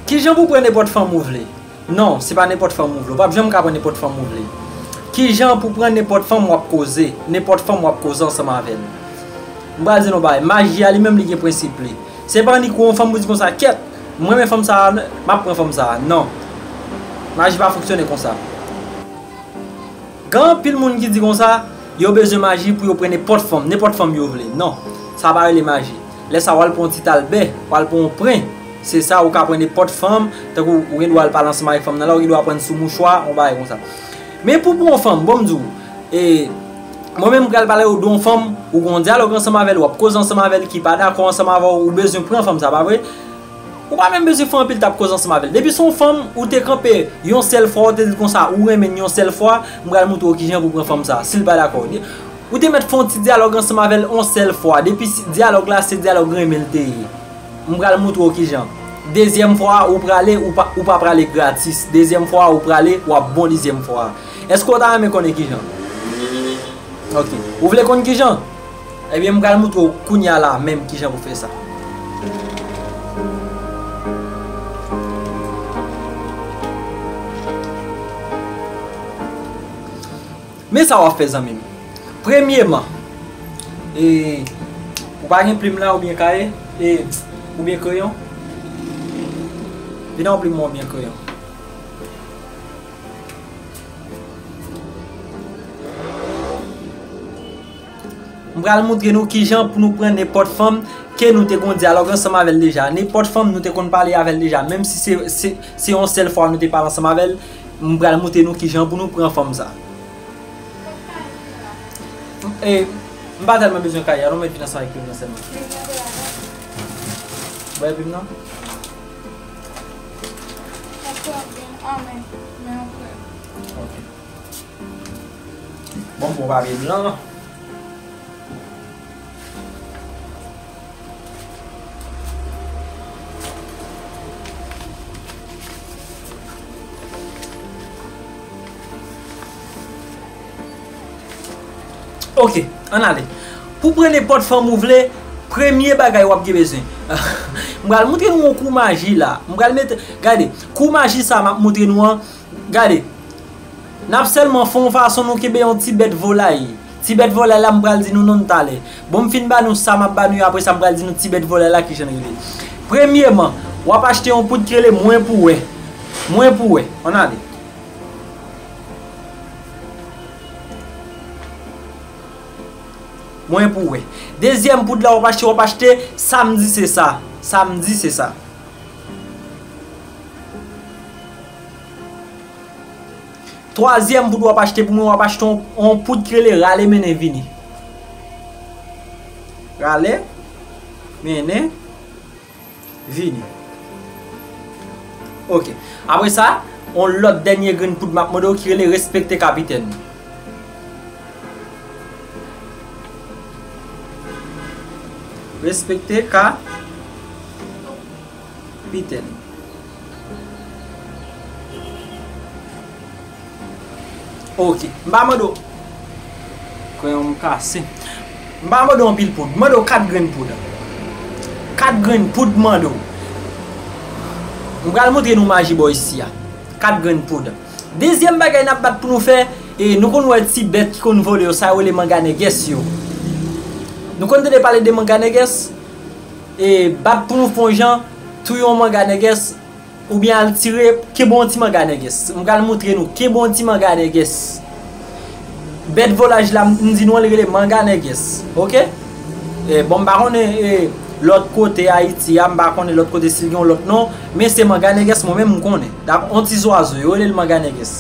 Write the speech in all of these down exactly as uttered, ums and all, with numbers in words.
Kijan pou pran nenpòt fanm ou vle? Non, se pa nenpòt fanm ou vle. Ou p ap janm ka pran nenpòt fanm ou vle. Kijan pou pran nenpòt fanm w ap koze? Nenpòt fanm w ap koze ansanm avè l. M pral di nou bagay. Maji a li menm li gen prensip li. Se pa annik ou yon fanm pou di konsa, kèt, m renmen fanm sa a, m ap pran fanm sa a. Non. Maji pa fonksyone konsa. Gen anpil moun ki di konsa, yo bezwen maji pou yo pran nenpòt fanm, nenpòt fanm yo vle. Non, sa pa rele maji. Lè sa a, w al pran yon ti talbè, w al pran yon pren. Se sa, ou ka pran nenpòt fanm, tankou ou gen dwa al pale ansanm avèk fanm nan la, ou gen dwa pran sou mouchwa, yon bagay konsa. Men pou pran yon fanm, bon, m di w, e, mwen menm, m pral pale w de yon fanm, ou gen yon dyalòg ansanm avè l, w ap koze ansanm avè l, ki pa dakò ansanm avè w, ou bezwen pran fanm sa, pa vre? Ou pa menm bezwen fè anpil tap koze ansanm avè l. Depi se yon fanm, ou te kanpe yon sèl fwa, ou te di l konsa, ou renmen l yon sèl fwa, m pral moutre w kijan pou pran fanm sa, si l pa dakò. Ou te mèt fè yon ti dyalòg ansanm avè l yon sèl fwa. Depi si, dyalòg la, se dyalòg renmen l te ye. M pral moutre w kijan. Dezyèm fwa, ou prale, ou pa, ou pa prale gratis. Dezyèm fwa, ou prale, w ap bon dezyèm fwa. Èske w ta renmen konnen kijan? Ok. Ou vle konn kijan? Ebyen, m pral moutre w kounye a la menm kijan pou fè sa. Men sa w ap fè, zanmi m. Premyeman, e, ou pa gen plim la oubyen kaye, e, oubyen kreyon? Vin ak yon plim mwen oubyen kreyon. M pral moutre nou kijan pou nou pran nenpòt fanm ke nou te gon dyalòg ansanm avè l deja. Nenpòt fanm nou te konn pale avè l deja. Menm si se, se, se yon sèl fwa nou te pale ansanm avè l, m pral moutre nou kijan pou nou pran fanm sa. E, m pa tèlman bezwen kaye a, non, mèt vin ansanm avèk plim nan sèlman. Bay plim nan. Ok. Bon, bon, papye blan. Ok, ann ale. Pou pran nenpòt fanm ou vle, premye bagay w ap gen bezwen. M pral moutre nou yon kou maji la. M pral mete, gade, kou maji sa m ap moutre nou an, gade. N ap sèlman fè yon fason nou kenbe yon ti bèt volay. Ti bèt volay la, m pral di nou non l talè. Bon, m fin ba nou sa m ap ba nou yo, apre sa, m pral di nou ti bèt volay la kijan l rele. Premyeman, w ap achte yon poud ki rele Mwen pou wè. Mwen pou wè. Ann ale. Mwen pou wè. Dezyèm poud la, w ap achte, w ap achte Samdi se sa. Samdi se sa. Twazyèm poud w ap achte pou mwen, w ap achte yon, yon poud ki rele Rale mennen vini. Rale mennen vini. Ok. Apre sa, yon lòt dènye grenn poud m ap mande w ki rele Respekte Kapitèn. Respekte ka Piten. Ok. M pa mande w. Kreyon m kase. M pa mande w anpil poud. M mande w kat grenn poud. Kat grenn poud m mande w. M pral montre nou maji bò isi a. Kat grenn poud. Dezyèm bagay n ap bat pou nou fè, e nou konn wè ti bèt ki konn vole yo, sa yo rele manga nègès yo. Nou konn tande pale de manga nègès? E bat pou nou fè yon jan, touye yon manga nègès, oubyen al tire, kenbe yon ti manga nègès. M pral montre nou, kenbe yon ti manga nègès. Bèt volaj la, m di nou an, li rele manga nègès. Ok? E, bon, m pa konnen, e, lòt kote Ayiti a, m pa konnen lòt kote si l gen yon lòt non, men se manga nègès mwen menm m konnen. Dakò, yon ti zwazo, yo rele l manga nègès.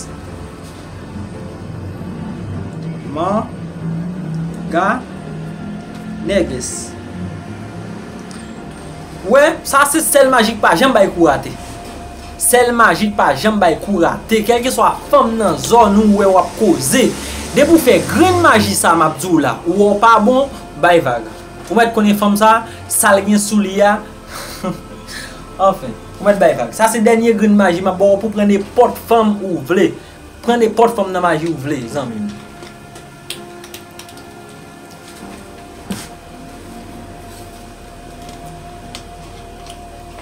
Manga nègès. Wè, sa se sèl maji k pa janm bay kou rate. Sèl maji k pa janm bay kou rate. Kèlkeswa fanm nan zòn ou wè w ap koze. Depi w fè grenn maji sa m ap di w la, ou wè w pa bon, bay vag. Ou mèt konnen fanm sa, sa l gen sou li a. Anfen, ou mèt bay vag. Sa se dènye grenn maji m ap ba w pou pran nenpòt fanm ou vle. Pran nenpòt fanm nan maji ou vle, zanmi m.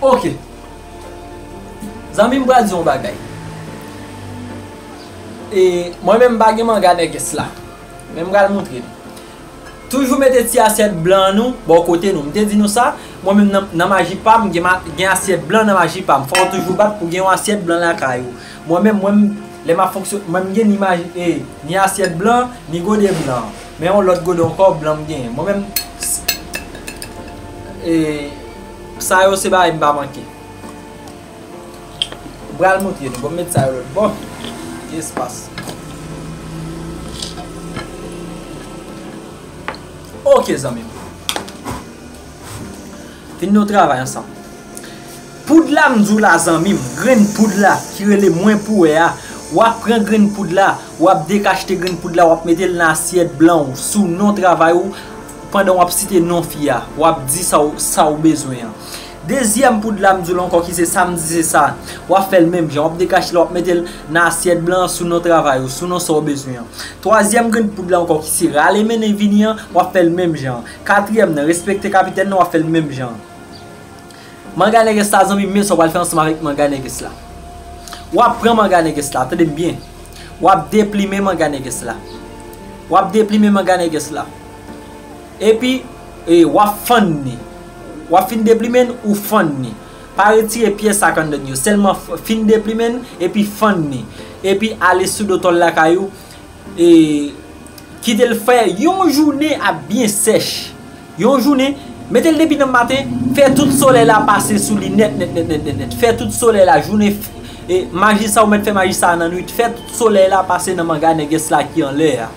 Ok. Zanmi m, pral di yon bagay. E, mwen menm m pa gen manga nègès la. Men m pral montre nou. Toujou mete ti asyèt blan nou bò kote nou. M te di nou sa, mwen menm nan, nan maji pa m, gen, ma- gen asyèt blan nan maji pa m. Fò w toujou bat pou gen yon asyèt blan lakay ou. Mwen menm, mwen, lè m ap fonksyon- mwen m gen ni maji, e, ni asyèt blan, ni gode blan. Men yon lòt gode ankò blan m genyen. Mwen menm, s- e, sa yo se bagay m pa manke. M pral montre nou. Bon, m met sa yo lòt bò. Espas. Ok, zanmi m. Vin nou travay ansanm. Poud la, m di w la, zanmi m, grenn poud la, ki rele mwen pou wè a, w ap pran grenn poud la, w ap dekachte grenn poud la, w ap mete l nan asyèt blan w, sou non travay ou, pandan w ap site non fi a, w ap di sa w, sa w bezwen an. Dezyèm poud la, m di w la ankò ki se sa m di se sa. W ap fè l menm jan. W ap dekache l, w ap mete l nan asyèt blan an sou non travay ou, sou non sa w bezwen an. Twazyèm grenn poud la ankò ki se rale mennen vini an, w ap fè l menm jan. Katriyèm nan, respekte kapitèn nan, w ap fè l menm jan. Manga nègès la, zanmi m, men sa w pral fè ansanm avèk manga nègès la. W ap pran manga nègès la, tande m byen. W ap deplimen manga nègès la. W ap deplimen manga nègès la. Epi, e, w ap fann ni. W ap fin deplimen l, ou fann ni. Pa retire pyès ak anndan yo. Sèlman f- fin deplimen l, epi fann ni. Epi ale sou do tòl lakay ou, e, kite l fè yon jounen ap byen sèch. Yon jounen, mete l depi nan maten, fè tout solèy la pase sou li nèt, nèt, nèt, nèt, nèt, nèt. Fè tout solèy la, jounen, f- e, maji sa ou mèt fè maji sa nan nwit. Fè tout solèy la pase nan manga nègès la ki anlè a.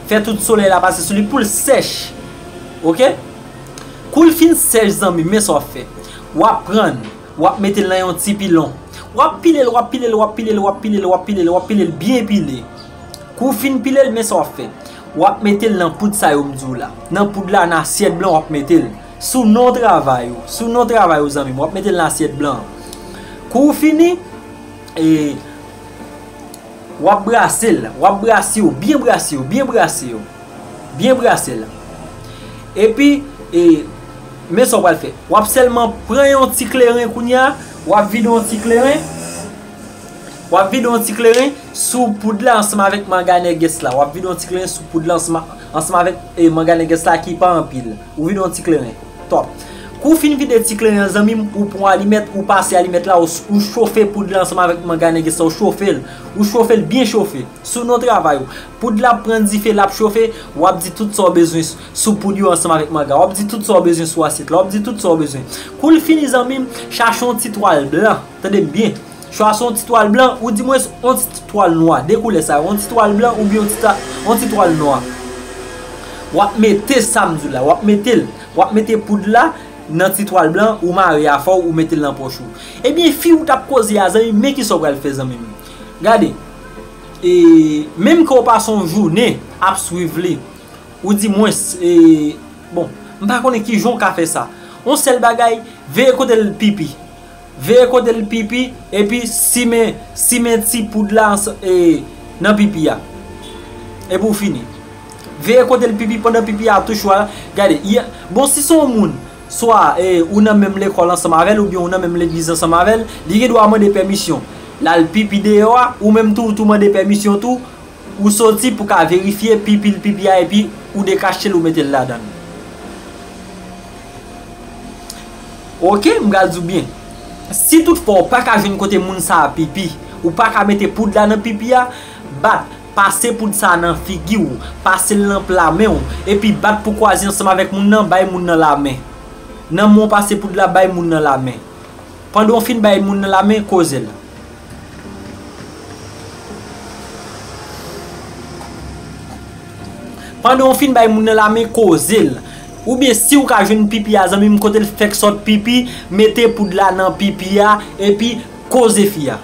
Fè tout solèy la pase sou li pou l sèch. Ok? Kou l fin sèch, zanmi, men sa w ap fè. W ap pran l, w ap mete l nan yon ti pilon. W ap pile l, w ap pile l, w ap pile l, w ap pile l, w ap pile l, w ap pile l, w ap pile l byen pile. Kou w fin pile l, men sa w ap fè. W ap mete l nan poud sa yo m di w la. Nan poud la, nan asyèt blan, w ap mete l. Sou non travay ou. Sou non travay ou, zanmi m. W ap mete l nan asyèt blan an. Kou w fini, e, w ap brase l. W ap brase yo. Byen brase yo. Byen brase yo. Byen brase l. Epi, e, men sa w pral fè. W ap sèlman pran yon ti kleren kounye a. W ap vide yon ti kleren. W ap vide yon ti kleren sou poud la ansanm avèk manga nègès la. W ap vide yon ti kleren sou poud la ansanm, ansanm avèk, e, manga nègès la ki pa anpil. Ou vide yon ti kleren. Tòp. Kou w fin vide ti kleren an, zanmi m, ou pran alimèt, ou pase alimèt la, ou, ou chofe poud la ansanm avèk manga nègès la, ou chofe l. Ou chofe l byen chofe. Sou non travay ou. Poud la ap pran dife, l ap chofe, w ap di tout sa w bezwen s- sou poud yo ansanm avèk manga. W ap di tout sa w bezwen sou asyèt la, w ap di tout sa w bezwen. Kou l fini, zanmi m, chache yon ti twal blan. Tande m byen. Chwazi yon ti twal blan, ou dimwens yon ti twal nwa. De koulè sa yo, yon ti twal blan oubyen yon ti ta- yon ti twal nwa. W ap mete sa m di w la, w ap mete l. W ap mete poud la nan ti twal blan, ou mare afè w, ou mete l nan pòch ou. Ebyen, fi ou t ap koze a, zanmi m, men kisa w pral fè, zanmi m. Gade, e, menm ke w pase yon jounen ap swiv li, ou dimwens, e, bon, m pa konnen kijan w ka fè sa. Yon sèl bagay, veye kote l pipi. Veye kote l pipi, epi simen, simen ti poud la ans- e, nan pipi a. Epi w fini. Veye kote l pipi pandan pipi a tou chwa. Gade, y- bon, si se yon moun, swa, e, ou nan menm lekòl ansanm avè l, oubyen ou nan menm legliz ansanm avè l, li gen dwa mande pèmisyon. L al pipi deyò a, ou menm tou, ou tou mande pèmisyon tou, ou soti pou ka verifye pipi l pipi a, epi ou dekache l, ou mete l ladan l. Ok, m pral di w byen. Si toutfwa w pa ka jwenn kote moun sa a pipi, ou pa ka mete poud la nan pipi a, bat, pase poud sa a nan figi w, pase l nan pla men w, epi bat pou kwaze ansanm avèk moun nan, bay moun nan lamen. Nan men w pase poud la, bay moun nan lamen. Pandan w fin bay moun nan lamen, koze l. Pandan w fin bay moun nan lamen, koze l. Oubyen si w ka jwenn pipi a, zanmi m, kote l fèk sot pipi, mete poud la nan pipi a, epi koze fi a.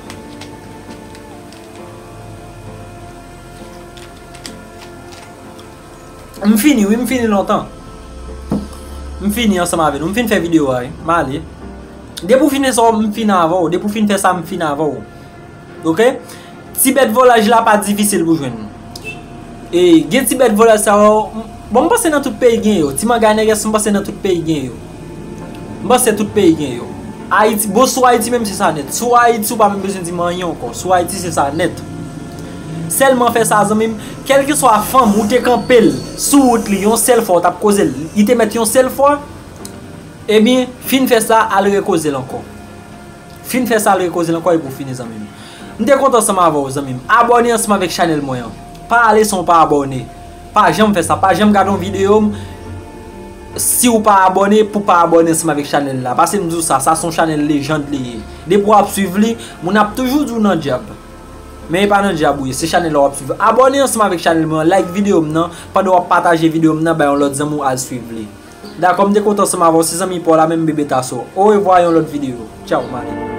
M fini, wi, m fini lontan. M fini ansanm avè nou. M fin fè videyo a, wi. M ale. Depi w fin fè sa, m fin avè w. Depi w fin fè sa, m fin avè w. Ok? Ti bèt volaj la pa difisil pou jwenn. E, gen ti bèt volaj sa yo, m- bon, m panse nan tout peyi gen yo. Ti manga nègès, m panse nan tout peyi gen yo. M panse tout peyi gen yo. Ayiti, bon, sou Ayiti menm se sa nèt. Sou Ayiti, ou pa menm bezwen di m anyen ankò. Sou Ayiti, se sa nèt. Sèlman fè sa, zanmi m. Kèlkeswa fanm ou te kanpe l sou wout li yon sèl fwa, ou t ap koze l, li te mèt yon sèl fwa, ebyen, fin fè sa, al rekoze l ankò. Fin fè sa, al rekoze l ankò epi w fini, zanmi m. M te kontan ansanm avè w, zanmi m. Abòne ansanm avèk chanèl mwen an. Pa ale san w pa abòne. Pa janm fè sa. Pa janm gade yon videyo m si w pa abòne, pou w pa abòne ansanm avèk chanèl la. Paske m di w sa, sa se yon chanèl lejand li ye. Depi w ap swiv li, moun ap toujou di w nan dyab. Men e pa nan dyab ou ye, se chanèl la w ap swiv. Abòne ansanm avèk chanèl mwen an, like videyo m nan, pandan w ap pataje videyo m nan bay yon lòt zanmi w al swiv li. Dakò, m te kontan ansanm avè w, se zanmi pa w la menm, Bebe Tasso. Orevwa, yon lòt videyo. Tchaw, m ale.